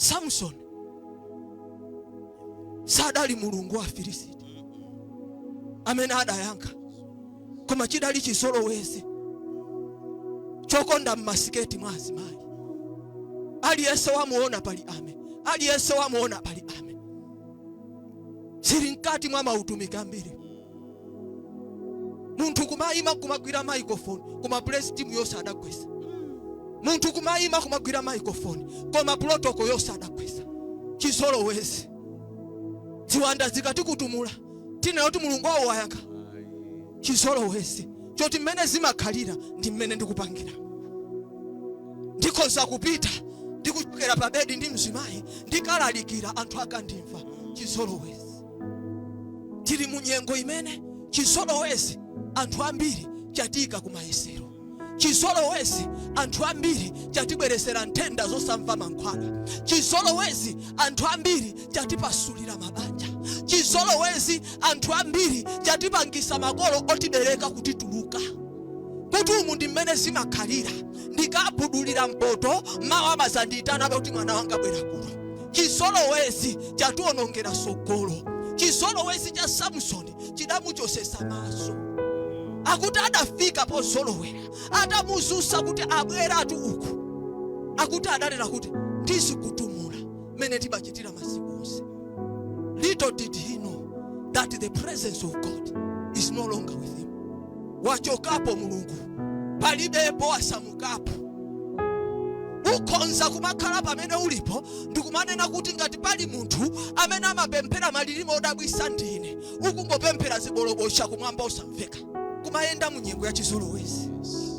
Samson sadali mulungu wa Afilisiti amene adayankha, koma chidali chizolowezi chokonda mmasiketi mwa azimayi. Aliyense wamuona pali ame, aliyense wamuona pali ame. Zili mkati mwa mautumiki ambiri, munthu kumayima kumagwira microphone, koma praise team yonse adagwesa. Munthu kumayima kumagwira microphone, koma protocol yonse adagwesa. Chizolowezi. Ziwanda zikatikutumula, tinena kuti Mulungu wawo wayankha? Chizolowezi choti mmene zimakhalira ndi mmene ndikupangira. Ndikhoza kupita ndikuchokera pa bedi ndi mzimayi, ndikalalikira, anthu akandimva. Chizolowezi. Tili mu nyengo imene chizolowezi anthu ambiri chatiika kumayesero. Chizolowezi anthu ambiri chatibweresera nthenda zosamva mankhwala. Chizolowezi anthu ambiri chatipasulira mabanja. Chizolowezi anthu ambiri chatipangisa makolo otibereka kutituluka. Kuti umu ndi mmene zimakhalira, ndikabudulira mpoto, mawa amazandiitanabe kuti mwana wanga bwera kuno. Chizolowezi chationongera sogolo. Chizolowezi cha Samson chidamuchosesa maso. Akuti adafika pozolowera, atamuzusa kuti abweratu uku, akuti adanena kuti ndizikutumula mmene timachitira masiku onse. Little did he know that the presence of God is no longer with him. Wachokapo Mulungu, palibepo, asamukapo. Ukhonza kumakhala pamene ulipo ndikumanena kuti ngati pali munthu amene amapemphera malilime odabwisa ndine, ukungopemphera zibolobosha kumwamba osamveka. Kumayenda mu nyengo ya chizolowezi.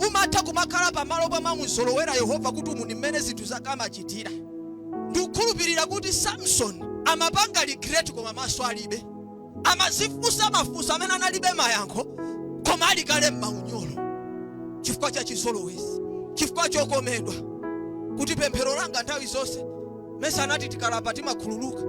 Umatha kumakhala pamalo pamamuzolowera Yehova kuti umu ndi mmene zinthu zake amachitira. Ndikukhulupirira kuti Samson amapanga regret koma maso alibe. Amazifunsa mafunso amene analibe mayankho, koma ali kale m'maunyolo chifukwa cha chizolowezi, chifukwa chokomedwa kuti pemphero langa nthawi zonse, mesa anati tikalapa timakhululuka.